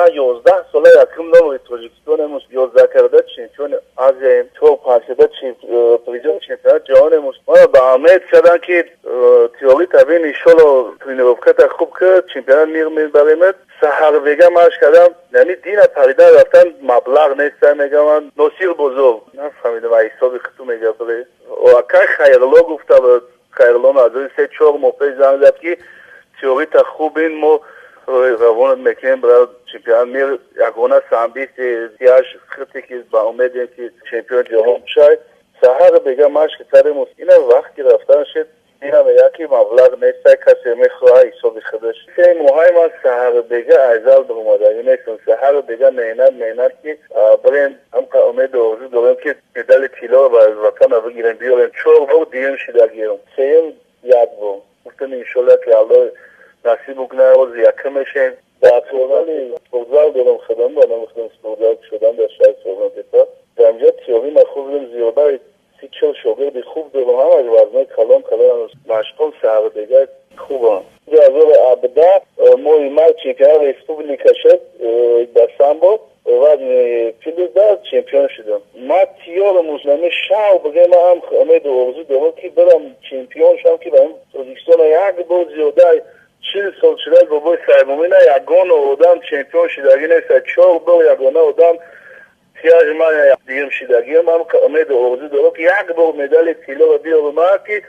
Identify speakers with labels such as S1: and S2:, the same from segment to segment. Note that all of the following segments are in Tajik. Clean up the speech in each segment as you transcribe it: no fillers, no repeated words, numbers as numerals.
S1: Ман 11 сола якум номери Тоҷикистонем, 11 карата чемпиони Азияем, чор панҷкарата призёри чемпионати ҷаҳонем. Мана ба умед кардам, ки тиёри табин, иншолло, тренировката хуб кард, чемпионат мир мебаремад. Саҳарбега машқ кардам, яъни дина паридан рафтан, маблағ неста, мегам, Носир Бозор, нафаҳмидам, ҳисоби хиту мега, биле акай Хайрло гуфта буд. Хайрло аз 3-4 моҳ пеш занг зад, ки теорита хуб, ин мо равонат мекунем барои чемпионат мир. Ягона самбисти тиаш хите, ки ба умедем, ки чемпион ҷаҳон шай. Саҳар бега машқ кардем, ина вақти рафтан шуд, ина мега, ки маблағ неста, касе мехоҳа, ҳисоби худаш. 3 моҳаи ман саҳар бега айзал биромадагӣ нестам. Саҳар бега меҳнат, меҳнат, ки бирем. Ҳамқа умеду орзу дорем, ки медали тилло ба ватана бигирем, биёрем. Чор бор дуюм шидагием, сеюм як бор. Гуфтем, иншолла, ки Аллоҳ насиб бикунад, рози якум мешем. Дар финали спортзал дорам худам, ба номи худам спортзал шудам дар шаҳри Сурғонтепа. Дар инҷа тиёри ма хуб дорам, зиёдаи 30-40 шогирди хуб дорам, ҳамаш вазнои калон калон, машқон саҳарбега хубам. 2017 моҳи май чемпионати республика шуд дар самбо, вазни плюс 10 чемпион шудам. Ман тиёрам муслими шав бигӯям, ман ҳам умеду орзу дорам, ки бирам, чемпион шавам, ки ба Тоҷикистон як бор, зиёда 40 сол шуда, бобои Саймумина ягона одам чемпион шудагӣ нест. Чор бор ягона одам тияж ман дигим шидагиам. Ман умеду орзу дорам, ки як бор медали тиллоро биёрам, ки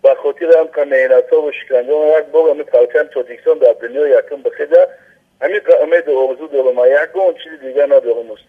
S1: ба хотири ҳамка меҳнатҳову шиканҷаҳо як бор ҳами парчами Тоҷикистон дар дунё якум бихеза. Ҳамин умеду орзу дорам, ягон чизи дигар надорам, устод.